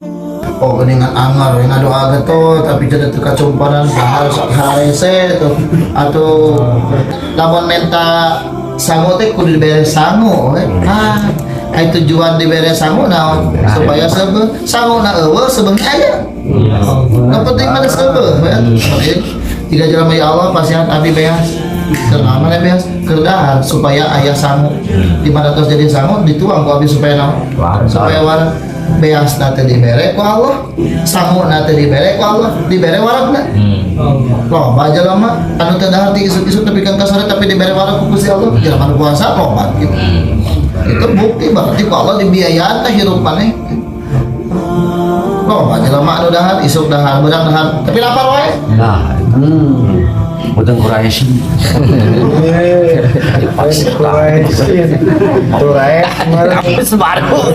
Oh, geuningan angar we ngadoa ge tuh, tapi jadi teu kacumpanan harus harese tuh. Atau lamun menta sangu teh kudu dibere sangu we. Ah, ai tujuan dibere sangu naon? Supaya seubeuh. Sangu na euweuh, seubeuh aya. Nu penting mah seubeuh we. Tiga jelema, ya Allah, pasihan abdi beas. Keur naon maneh beas? Keur dahar supaya aya sangu. Di mana tos jadi sangu dituang ku abdi supaya naon? Supaya wareg. Beas teh dibere ku Allah, sangu teh dibere ku Allah, dibere waregna. Loba jelema anu teu dahar ti isuk-isuk nepi ka sore tapi dibere wareg ku Gusti Allah. Jelema nu puasa loba gitu. Itu bukti berarti ku Allah dibiayaan teh hirup maneh. Loba jelema anu dahar, isuk dahar, beurang dahar, tapi lapar wae. Nah, Utang Quraisy. Quraisy. Quraisy. Baru.